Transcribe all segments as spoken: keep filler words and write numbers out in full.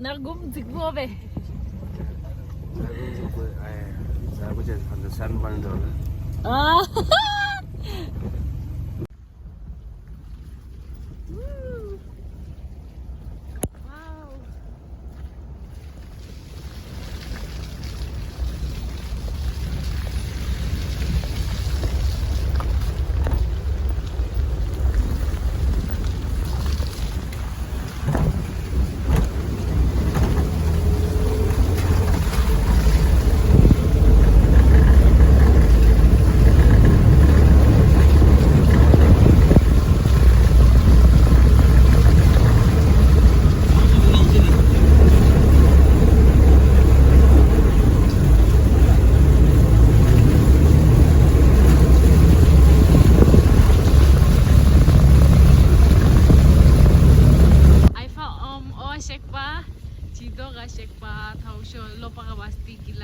ནག་འགུམ་རྫིག་པོ་བས། ནག་འགུམ་རྫིག་པོ་ཨེ། ཟ་གོ་ཅན་ཧན་ད་སན་པན་འགྲོ་ལ། ཨ། ཨའི་ཧྥ་ཨོམ་ཨོ་ཤེག་པ། ཅི་དོ་ག་ཤེག་པ་ཐའོ་ཤོ་ལོ་པ་ག་བ་སྟི་གི་ལ།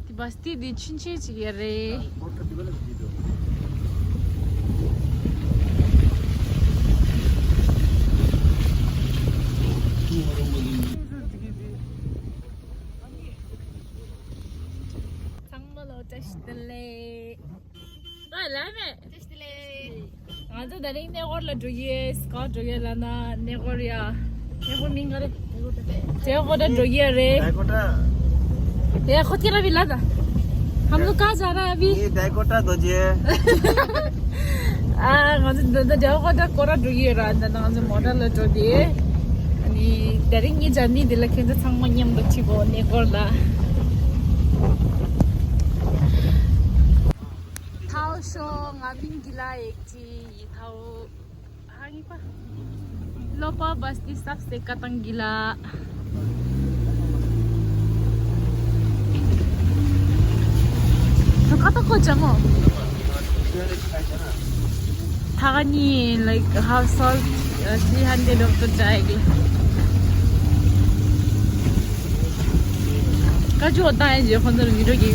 དེ་བ་སྟི་དེ་ཆུན་ཆེ་ཅིག་ཡ་རེད། ཚང་མ་ལ་བཀྲ་ཤིས་བདེ་ལེགས། ཨ་ལ་མེ། བཀྲ་ཤིས་བདེ་ལེགས། ང་ཚོ་དེ་རིང་གནས་སྐོར་ལ་འགྲོ་གི་ཡོད། ག་འགྲོ་གི་ཡོད་ལབ་ན་གནས་སྐོར་ཡ། གནས་སྐོར་མིང་ག་རེ། ཌའི་ཀོ་ཊ། ཌའི་ཀོ་ཊ་འགྲོ་གི་ཡོད་རེད། ཌའི་ཀོ་ཊ། དེ་ཁོ་ཐི་ར་བི་ལ་ད། ཧམ་ལོ་ཀ་ཇ་ར་བི། ངའི་ཌའི་ཀོ་ཊ་རྡོ་རྗེ། ཨ་ང་ཚོ་འདི་འདི་ཌའི་ཀོ་ཊ་སྐོར་ར་འགྲོ་གི་ཡོད་ར། འདི་ན་ང་ཚོ་མོ་ཊ་ལ་འགྲོ་དེ། ཨ་ནི་དེ་རིང་ངའི་ཇར་ནི་འདི་ལ་ཁྱེད་ཚོ་ཚང་མ་མཉམ་དུ་ཁྲིད་གོ་གནས་སྐོར་ལ། ཐའོ་ཤོ་ང་མིང་གི་ལ་ཡེག་ཅི་ཡི་ཐའོ་ཧ་ངི་པ། ལོ་པ་བ་སྟི་སབ་སེ་ཀ་ཏང་གི་ལ། ཐོ་ཀ་ཏོ་ཀོ་ཅ་མོ། ཐ་ག་ནི་like household three hundred of the day. ཀ་ཅོ་ད་ཡེ་ཇེ་ཁོན་ནར་མི་རོ་གི།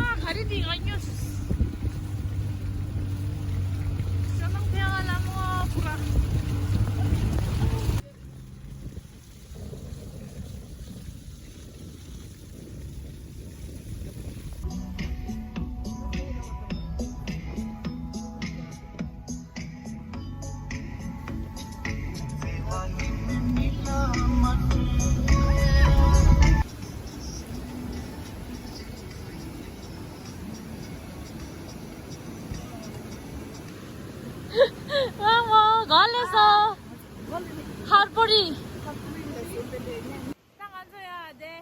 ཨ་ག་རེ་འདི་ང་ཉོས། ཞོ་ནང་ཕེ་བ་ལ་མོ་ཁུ་ར། ང་མོ་ག་ལེ་སོ། ཧར་པོ་རི། ད་ང་ཚོ་ཡ་དེ།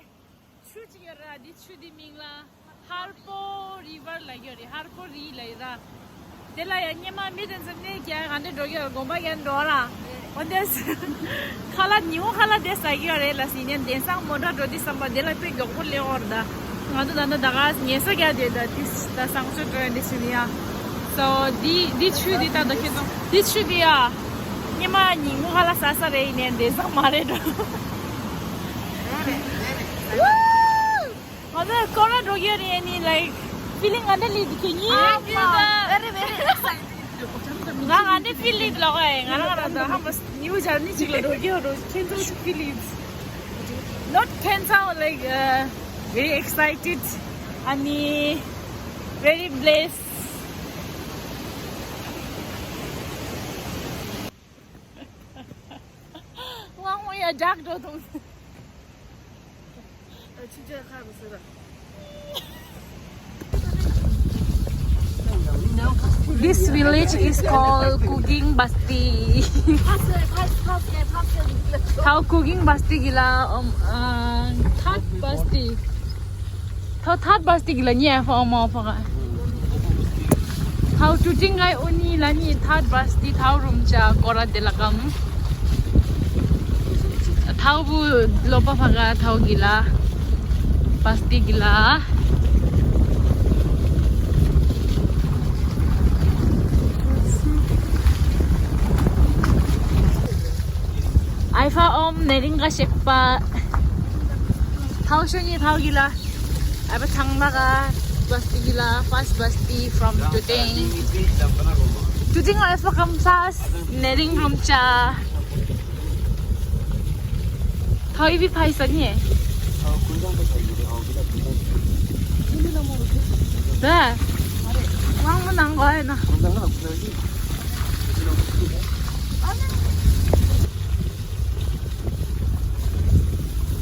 ཆུ་གཅིག་ཡོད་ར། འདི་ཆུ་འདི་མིང་ལ་ཧར་པོ་རི་ཝར་ལ་ཡོད་རེད། ཧར་པོ་རི་ལ་ཡོད་ར། དེ་ལ་ཡང་སྙེ་མ་མི་དེ་ཚོ་ནས་ཀྱང་ང་འདི་འགྲོ་གི་ཡོད། དགོན་པ་ཡན་འགྲོ་ར། འོ་འདི་ཁ་ལག་ཉིན་མོ་ཁ་ལག་དེ་ཟ་གི་ཡོད་རེད་ལ། ཟིན་ནས་དེང་སང་མོ་ཊ་འགྲོ་དུས་བསམ་པ་དེ་ལ་དཔེ་མགྱོགས་པོ་སླེབས་ཡོད་རེད་ད། ང་ཚོ་ད་ནི་ད་ག་ཉལ་ས་རྒྱག་དེ་ད་དེ་ད་བསང་མཆོད་འགྲོ་ཡ་འདི་ཞུ་ནི་ཡ། སོ་འདི་འདི་ཆུ་འདི་ད་ད་ཁྱེད་ཚོ་འདི་ཆུ་འདི་ཡ། སྙེ་མ་ཉིན་མོ་ཁ་ལག་ཟ་ས་རེད། ཡིན་ནས་དེང་སང་མ་རེད་འགྲོ། ང་ཚོ་སྐོར་ར་འགྲོ་གི་ཡོད་རེད། ནི་like feeling ང་འདྲ་ལི་འདི་ཁྱེད་གཉིས། I feel the very, very excited. ང་ང་འདྲ་feel ལི་ལོག་ཨེ། ང་རང་རང་ད་ཧམ་པ་new journey ཅིག་ལ་འགྲོ་གི་ཡོད་རེད། ཁྱེད་ཚོ་feel it. Not ཁྱེད་ཚོ་like uh, very excited. ཨ་ནི་very blessed. ང་ང་ཡ་ཇག་འགྲོ་དང་། This village is called Kuging Basti. How Kuging Basti gila, um, uh, Thak Basti. ཐར་བ་སྟི་གི་ལ་ཉེ་ཧྥ་མ་ཧྥ་ག་ཐའོ་ཏུ་ཏིང་གའི་ཨོ་ནི་ལ་ཉེ་ཐར་བ་སྟི་ཐའོ་རུམ་ཅ་ཀོ་ར་དེ་ལ་ཀམ། ཐའོ་བུ་ལོ་པ་ཧྥ་ག་ཐའོ་གི་ལ་བ་སྟི་གི་ལ། ཨའི་ཧྥ་ཨོམ་ནེ་རིང་ག་ཤེག་པ། ཐའོ་ཤོ་ཉི་ཐའོ་གི་ལ། ཨའི་ཧྥ་ཚང་མ་ག་བ་སྟི་གི་ལ། ཕར་སི་བ་སྟི་ཕྲོམ་ཏུ་ཏིང་། ཏུ་ཏིང་ཨའི་ཧྥ་ཀམ་ཕར་སི་ནེ་རིང་རུམ་ཅ། ཐའོ་ཡི་བི་ཕའི་ས་ཉེ། ད། ཝང་མོ་ནང་གོ་ཨེ་ན།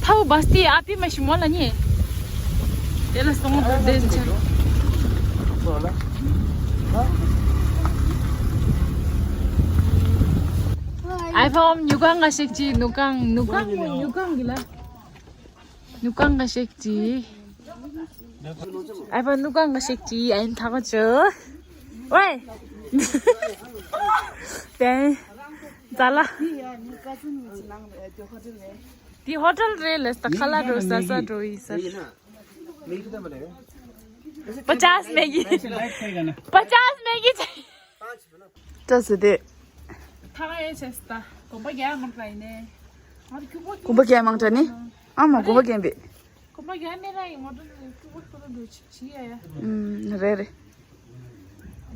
ཐའོ་བ་སྟི་ཨ་པི་མ་ཤི་མོ་ལ་ཉེ། དེ་ལ་སོང་དུ་དེ་ཆ། ཨའི་ཧྥ་ཨོམ་ཉུ་གང་ང་ཤེག་ཅི། ནུ་གང་ནུ་གང་མོ་ཉུ་གང་གི་ལ། ནུ་གང་ང་ཤེག་ཅི། ཨའི་ཧྥ་ནུ་གང་ང་ཤེག་ཅི། ཨ་ཡིན་ཐག་ཆོད། ཝེ། དེ། ཛ་ལ། དེ་ཧོ་ཊེལ་རེད་ལས་ད་ཁ་ལག་འགྲོ་ས་ས་འགྲོ་ཡི་ས། पचास मैगी। पचास मैगी चाहिए। ད་ཟེར་དེ། ཐག་ཡེ་བྱས་ད། གོམ་པ་རྒྱག་མ་ཁ་ཡིན་ནས། ང་ཚོ་ཁྱུག་པོ་ཁྱུག་གོམ་པ་རྒྱག་མང་དྲགས་ནི། ཨ་མ་གོམ་པ་རྒྱག་པས། གོམ་པ་རྒྱག་མེད་ར་ཡིན། ང་ཚོ་ཁྱུག་པོ་ཁྱུག་པོ་འགྲོ་ཅིག་བྱེད་ཡ་ཡ། ཨུམ། རེད་རེད།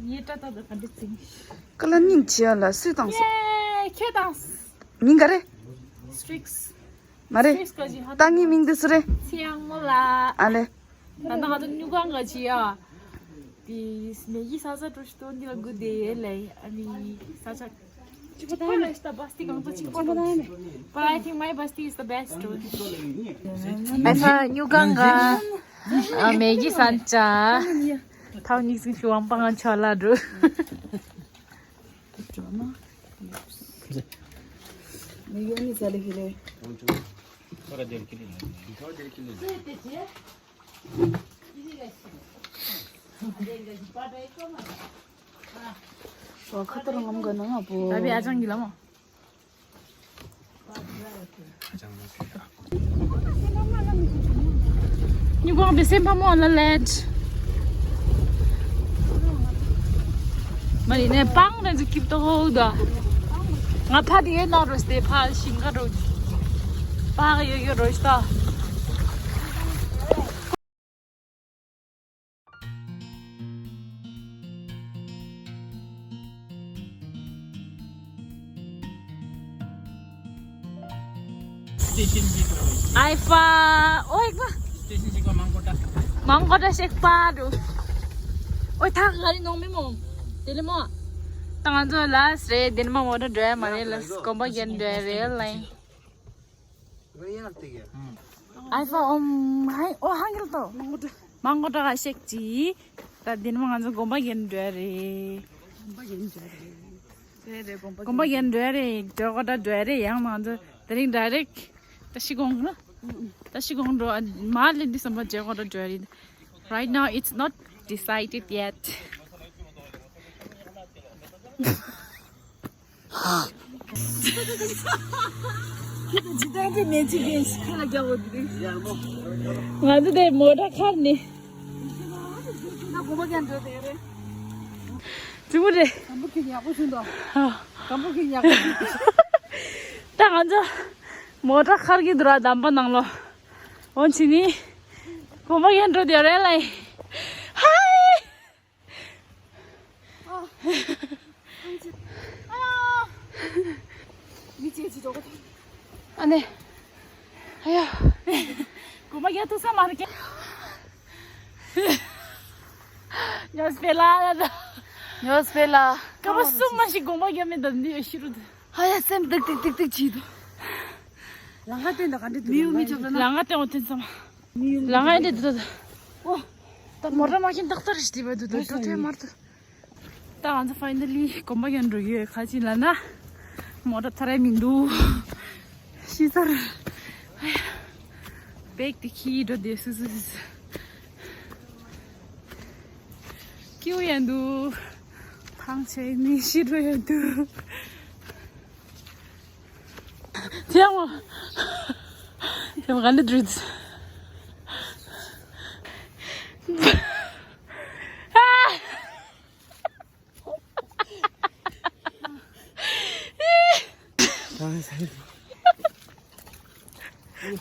ངའི་སྐྲ་ད་ད་ག་འདྲ་ཚིག་ཀ་ལ་སྙིང་རྗེ་ལ་སུས་བཏང་སོང་། ཡེ་ཁྱོད་བཏང་། མིང་ག་རེ། སི་ཊིག་སི། མ་རེད། ད་ངའི་མིང་འདི་སུ་རེད། ཚེ་དབང་མོ་ལགས། ཨ་ལེ། ད་ནང་ང་ཚོ་སྨྱུག་ཁང་ག་ཅི་ཡ། དེ་མེ་གི་ས་ཆ་འགྲོ་ཤི་ཏོ་འདི་ལ་དགོས་དེ་ལེ། ཨ་ནི་ས་ཆ་གཅིག་པོ་ད་ལེ་ཤི་ད་བ་སྟི་གང་ཚོ་གཅིག་པོ་ད་ལེ། But I think my basti is the best too. ཨ་ས་སྨྱུག་ཁང་ག་ཨ་མེ་གི་ས་ཆ་ཐའོ་ཉིག་སིང་ཤུ་ཝང་པང་ཆོ་ལ་འགྲོ། ཁ་ཐོར་ངམ་ག་ནང་ཨ་པོ། ད་བི་ཨ་ཅང་གི་ལ་མོ། སྨྱུག་ཁང་དེ་སེམས་ཕམ་མོ་ལ་ལད། མ་ཡིན་ནས་སྤང་རེ་ཚུ་སྐྱིད་ཏོ་ཧོ་ད། ང་ཕ་དེ་ཡོད་ནོ་རོ་སྟེ་ཕ་ཞིང་ཁ་རོ། ཕ་གི་ཡོད་ཡོད་རོ་ཤི་ད། སི་ཊེ་ཤན་ཞིག་རེད། ཨའི་ཧྥ། ཨོ་ཨའི་ཧྥ། སི་ཊེ་ཤན་ཞིག་ག་མང་གོ་ཏྲ། མང་གོ་ཏྲ་ཞིག་པ་རུ། ཨོ་ཐག་ག་རི་ནོང་མི་མོ། དེ་ལེ་མོ། ད་ང་ཚོ་ལ་སི་རེད། དེ་ནི་མ་མོ་ཏྲ་འགྲོ་ཡ་མ་རེད་ལ་སི་གོམ་པ་རྒྱན་འགྲོ་ཡ་རེད་ལ། ཨའི་ཧྥ་ཨོམ་ཧའི་ཨོ་ཧང་གིལ་ཏོ། མང་གོ་ཏྲ་ག་ཤེག་ཅི། ད་དེ་ནི་མ་ང་ཚོ་གོམ་པ་རྒྱན་འགྲོ་ཡ་རེད། གོམ་པ་རྒྱན་འགྲོ་ཡ་རེད། རེད་རེད་གོམ་པ་རྒྱན། གོམ་པ་རྒྱན་འགྲོ་ཡ་རེད། འགྲོ་གོ་ཏྲ་འགྲོ་ཡ་རེད། ཡང་མ་ང་ཚོ་དེ་རིང་ཌའི་རེག་ད་ཤི་གོང་ན། ད་ཤི་གོང་འགྲོ་མ་ལེན་དི་སམ་པ་ཇེ་གོ་ཏྲ་འགྲོ་ཡ་རེད། Right now it's not decided yet. ང་ཚོ་དེ་མོ་ཊ་ཁར་ནས། ཙི་མོ་རེད། ད་ང་ཚོ་མོ་ཊ་ཁར་གྱི་འདུག་ར་འདམ་པ་ནང་ལོ། འོ་ཕྱི་ནི། གོམ་པ་རྒྱན་འགྲོ་དེ་རེད་ལ། ཧའི། ཨ་ནེ། ཨ་ཡ། གོམ་པ་རྒྱག་ཐུབ་ས་མ་རེད། ཉོ་སྤེ་ལ་ལ། ཉོ་སྤེ་ལ། སྐར་མ་གསུམ་མ་ཞིག་གོམ་པ་རྒྱག་མེད་ད་འདི་ཡོད་ཤི་རུ། ཨ་ཡ་སེམས་ཏིག་ཏིག་ཏིག་ཏིག་བྱེད་དོ། ལང་ཀ་སྟོན་ད་ག་འདྲ་འདུག་མི་ཡུ་མི་ཆོག་ལ་ན། ལང་ཀ་སྟོན་འོ་ཐེན་ཙམ། ལང་ཀ་འདི་འདུག་ད། ཨོ། ད་མོ་ཊ་མ་ཤིན་ཏག་ཏག་རེད་དེ་བ་འདུག་ད་འགྲོ་ཐེ་མར་འདུག་ད་ང་ཚོ་ཕའི་ནལ་ལི་གོམ་པ་རྒྱག་འགྲོ་གི་ཡོད། ག་ཅི་ལབ་ན། མོ་ཊ་ཐར་ཡ་མི་འདུག་ཤི་ཚར། བེག་དེ་ཁྱེར་འགྲོ་དེ་སུ་སུ་སུ་སུ། སྐྱིད་པོ་ཡང་འདུག་ཐང་ཆད་ནི་ཤི་འགྲོ་ཡང་འདུག་ཐེངས་མ། ཐེངས་མ་ག་འདྲ་འདྲ།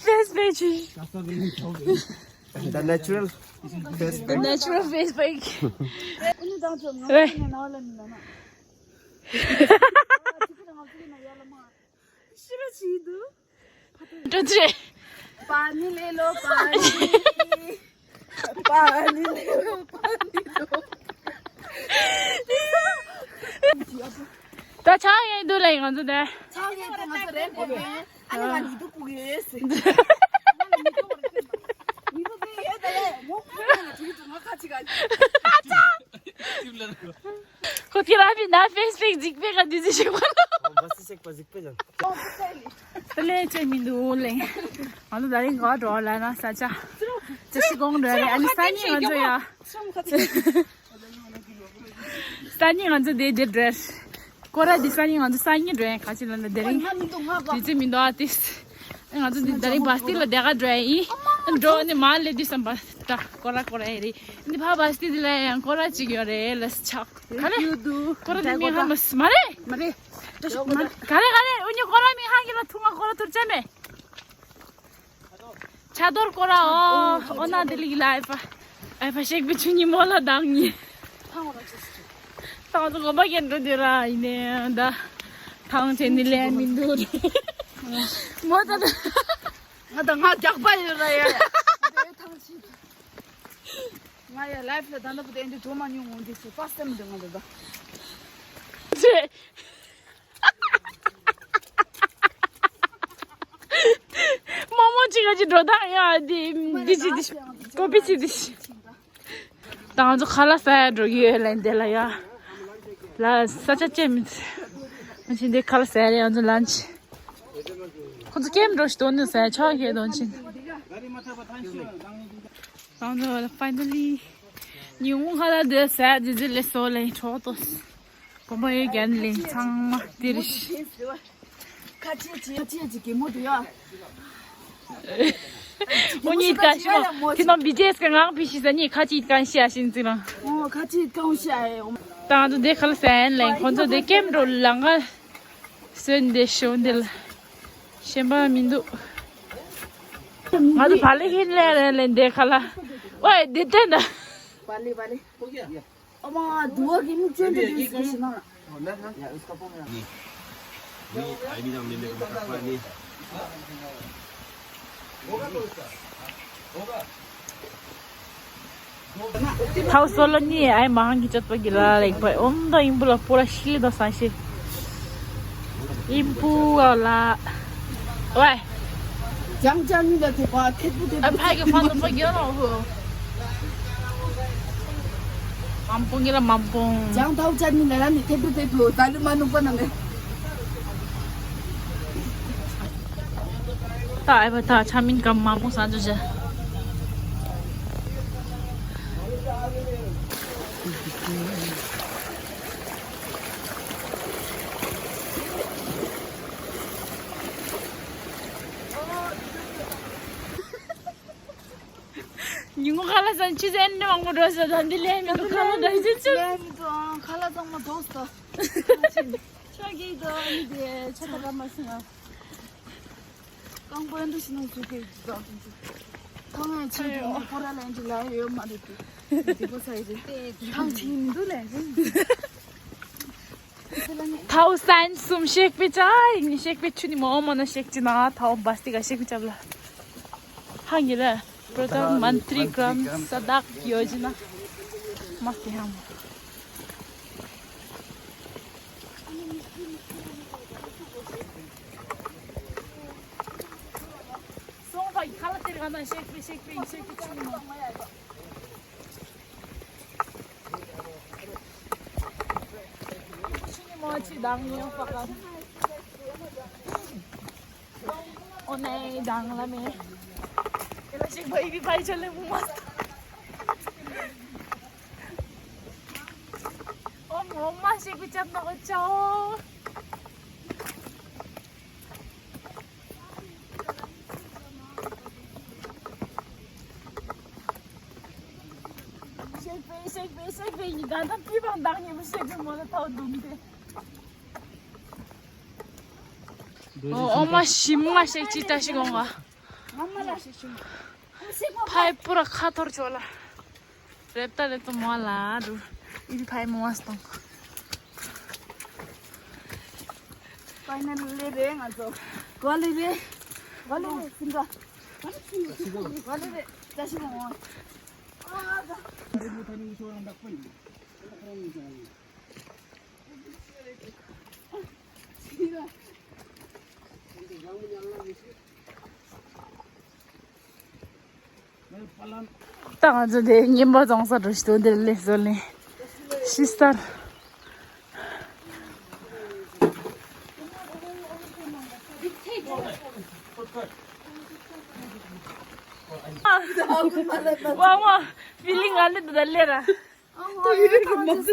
Face pack. The natural face pack. The natural face pack. ཨེ། ཤི་ར་ཆི་འདུག་འགྲོ་ཚེ། པ་ནི་ལེ་ལོ་པ་ནི། པ་ནི་ལེ་ལོ་པ་ནི་ལོ། ད་ཆགས་ཡས་འདུག་ལེ་ང་ཚོ་དེ། ཆགས་ཡས་འདུག་ང་ཚོ་རེད་གོ་ཡས། ཨ་ནི་ང་ནི་འདུག་གུ་ཡས་ཟེར། ང་ནི་མི་འདུག་རེད་ཟེར། མི་འདུག་ཟེར་ཡས་ད་ཡས་མོ་ཁོ་ཡས་ན་དུས་དུ་ང་ཁ་ཅིག་ག་ཁོ་ཁྱེད་རང་བྱས་ན་ཕེ་སི་བུག་གཟིགས་པའི་ག་འདི་ཚོ་ཞིག་པ་ལ། ཨོ་བ་སི་ཞིག་པ་གཟིགས་པ་ཡང་། ལས་བྱེད་མི་འདུག་ལེ། ང་ཚོ་ད་རིང་ག་འགྲོ་ལ་ན་ས་ཆ། ཅི་ཞིག་གོང་འགྲོ་རེད། ཨ་ནི་སང་ཉིན་ང་ཚོ་ཡ། སང་ཉིན་ང་ཚོ་དེ་དེ་འགྲོ། སྐོར་ར་འདི་སང་ཉིན་ང་ཚོ་སང་ཉིན་འགྲོ་ཡ། ག་ཅི་ལ་ན་དེ་རིང་དུས་ཚོད་མི་འདུག་ཨ་ཏིས། ང་ཚོ་འདི་ད་རིང་བ་སི་ཏི་ལ་དེ་ག་འགྲོ་ཡ་ཡིན། འགྲོ་ནི་མ་ལེ་དུས་བསམ་པ་ད་སྐོར་ར་སྐོར་ར་ཡ་རེད། འདི་ཕ་བ་སི་ཏི་འདི་ལ་ཡང་སྐོར་ར་ཅིག་ཡོད་རེད་ལ་ཆག་ག་རེ། སྐོར་ར་འདི་མི་ཧ་མ་སི་མ་རེད། མ་རེད། ག་རེ་ག་རེ་འུ་གཉིས་སྐོར་ར་མི་ཧ་གི་ལ་ཐུང་ང་སྐོར་ར་ཐུར་ཅན་མེད། ཆ་དོར་སྐོར་ར་ཨོ་ཨོ་ན་དེ་ལི་ལ་ཨེ་ཕ། ཨེ་ཕ་ཤེག་པི་ཆུ་ཉི་མོ་ལ་དང་ཉི། ཐང་ཚོ་གོམ་པ་གྱེན་འགྲོ་དུས་ར་ཡིན་ནའི་ད། ཐང་ཆད་ནི་ལས་མི་འདུག་མོ་ད་ད། ང་ད་ང་རྒྱག་པ་ཡོད་ར་ཡ། ཐང་ཆད། ང་ཡ་ལའིབ་ལ་ད་ནུབ་དེ་འདི་འགྲོ་མ་མྱོང་ངོ་འདི་ཚོ་ཕར་སེམས་འདི་ང་ད་ད། ཆེ། མོག་མོག་ཅིག་ག་ཅིག་འགྲོ་སྟངས་ཡ་འདི་འདི་ཅི་འདི་ཀོ་པི་ཅི་འདི་ཅི། ད་ང་ཚོ་ཁ་ལག་ཟ་ཡ་འགྲོ་གི་ཡོད་ལན་འདི་ལ་ཡ། ལ་ས་ཆ་ཅན་མི་ཚེ། ང་ཅི་འདི་ཁ་ལག་ཟ་ཡ་རེད། ང་ཚོ་ལན་ཆི། ཁོ་ཚོ་ཀེམ་འགྲོ་ཞིག་དོན་ནི་ཟ་ཡ་ཆོག་གི་དོན་ཆེན། ང་ཚོ་ཕའི་ནལ་ལི། ཉིན་གུང་ཁ་ལག་འདི་ཟ་ཡ་འདི་ཚོ་ལས་སོ་ལས་གྲོགས་ཏོ། གོམ་པ་ཡོད་རྒྱན་ལས་ཚང་མ་དེ་རེད། ཁ་ཆེ་ཆེ་ཁ་ཆེ་ཆེ་གེ་མོ་དུ་ཡ། ཁོ་གཉིས་ཀ་ཤི་མ་དེ་ནང་བི་ཇེ་ཨེས་ཀྱི་ངག་ཕི་ཤི་ཟ་གཉིས་ཁ་ཆེ་གང་ཤི་ཨ་ཤིན་ཙི་རང་། ཨོ་ཁ་ཆེ་གང་ཤི་ཨ་ཡོང་། ད་ང་ཚོ་དེ་ཁ་ལ་ཟན་ལེན་ཁོ་ཚོ་དེ་ཀེམ་འགྲོ་ལང་ང་སོན་དེ་ཤོན་དེ་ལ་ཤེན་པ་མི་འདུག་ང་ཚོ་བ་ལེ་ཁེན་ལེ་རེ་ལེན་དེ་ཁ་ལ་ཨོ་དེ་ཏན་ད། བ་ལེ་བ་ལེ། अमा दुआ गिन change this this ना। थाउ सोलो नि आइ महांगी चत्व गिला लाइक भाई ओम द इम्बुला पूरा शिली द साशे इम्पुला वाइ ཅང་ཅང་ནི་ལ་ཐེ་པ་ཐེ་པུ་ཐེ་པུ། ཨ་ཕ་གི་ཕ་ནུ་པ་གྱོན་ནོ་ཧུ། མམ་པོང་གི་ལ་མམ་པོང་། ཅང་ཐའུ་ཅན་ནི་ལ་ལ་ནི་ཐེ་པུ་ཐེ་པུ་ད་ལི་མ་ནུ་པ་ན་མེ། ད་ཨེ་བ་ད་ཆ་མིན་གམ་མམ་པོང་ས་འཇོ་ཇ། ཉིན་གུང་ཁ་ལག་ཟ་ཆུ་ཚན་ནི་མང་པོ་འགྲོ་ས་དང་འདི་ལས་མི་འདུག་ཁ་ལག་འདྲ་ཞིག་ཆུ། ལས་མི་འདུག་ཁ་ལག་ཚང་མ་རྫོགས་སོང་། ཆ་གི་དོ་ནི་དེ་ཆ་ད་ག་མ་སོང་ང་། རྐང་པ་འདི་ཞིག་ནང་ཟུག་གི་འདུག་ཁང་ངའི་ཆེད་དུ་ནི་ཁོ་ར་ལན་ཅིག་ལ་ཡོད་མ་རེད་དེ། དེ་པོ་ས་ཡི་རེད། ཁང་ཆེ་མི་འདུག་ལན་ཅིག་ཐའོ་སན་སུམ་ཤེག་པི་ཅ་ཡིན་ཤེག་པི་ཆུ་ནི་མོ་མོ་ན་ཤེག་ཅི་ན་ཐའོ་བ་སྟི་ག་ཤེག་པི་ཅབ་ལ། ཧ་ངི་ལ། པྲོ་དན་མན་ཏྲི་གྲམ་ས་དག་ཡོ་ཇི་ན། མ་སྟི་ཧམ། སོང་ཕ་གི་ཁ་ལ་སྟེར་ག་ན་ཤེག་པི་ཤེག་པི་ཤེག་པི་ཆུ་ནི་མོ། ཆུ་ནི་མོ་ཆི་དང་ཡོང་ཕ་ག། ཨོ་ནེ་དང་ལ་མེ། ཁྱེད་ལ་ཞིག་བའི་བི་བའི་ཆ་ལེ་མུ་མ་སྟ། འོ་མ་ཞིག་གི་ཅབ་ནག་ཅའོ། ཤེག་པེ་ཤེག་པེ་ཤེག་པེ་ཡི་ག་ད་པི་བང་བདག་ཉིན་མོ་ཤེག་པེ་མོ་ལ་ཐའོ་དུམ་དེ། འོ་འོ་མ་ཞིམ་མ་ཤེག་ཅི་ལྟ་ཞིག་འོང་བ། ཕའི་པུ་ར་ཁ་ཐོར་ཆོག་ལ། རེབ་ཏ་རེབ་ཏ་མོ་ལ་རུ། ཨི་ཕའི་མོ་བ་སྟོང་། ཕའི་ནལ་ལེ་རེད་ང་ཚོ། གོ་ལེ་རེད། གོ་ལེ་རེད་སིང་ག་གོ་ལེ་རེད་ཅ་ཤི་མོ། ཨ་ད། ད་ང་ཚོ་འདི་ཉིན་པ་རྫོང་ས་འགྲོ་ཞིག་འདུག་འདིར་ལས་བཟོ་ལེན་ཤི་སྟར། ཝ་ཝ་ཕི་ལིང་ཨ་ལེ་འདི་ད་ལེ་ར། ཁོ་དེ་ན་བས།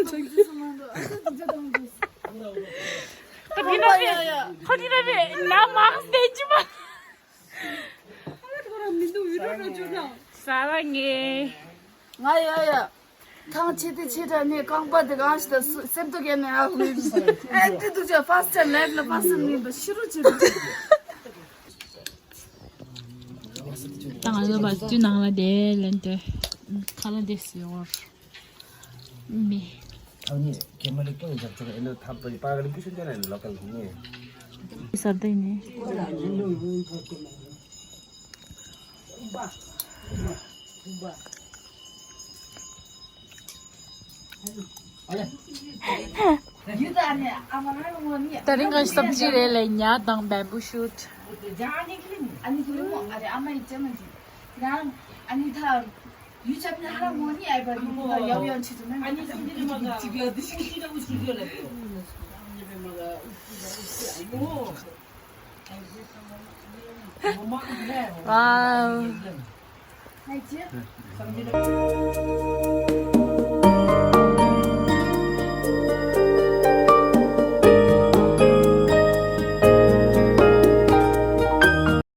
ཁོ་དེ་ན་བས་ན་མང་སྟེ་ཅི་མ། ས་ར་ངེ། ང་ཡ་ཡ། ཐང་ཆེ་དེ་ཆེ་དྲ་ནས་རྐང་པ་དེ་གང་ཞིག་ད་སེམས་ཏོ་གས་ནས་ཨ་ཧུ་ཨེ་འདི་འདུག་ཅག་ཕ་སི་ཊ་ལའིབ་ལ་ཕ་སི་ཊ་མིན་པ་ཤི་རུ་ཆེ་དུ། ད་ང་ཚོ་བ་སྤྱི་ནང་ལ་དེ་ལན་དེ་ཁ་ལ་དེ་སི་ཡོར་མི། ཨ་ནི་ཁེ་མ་ལི་ཀོ་ཡི་ཇག་ཆོག་ཨེ་ནོ་ཐབ་པ་ཡི་པ་ག་ལི་ཀུ་ཤུ་ཅན་ཨེ་ནོ་ལོ་ཀལ་ནི། སར་དེ་ནི། ད་རིང་གི་སབ་ཇི་རེད་ལ་ཉ་དང་བེམ་བུ་ཤུད། Wow.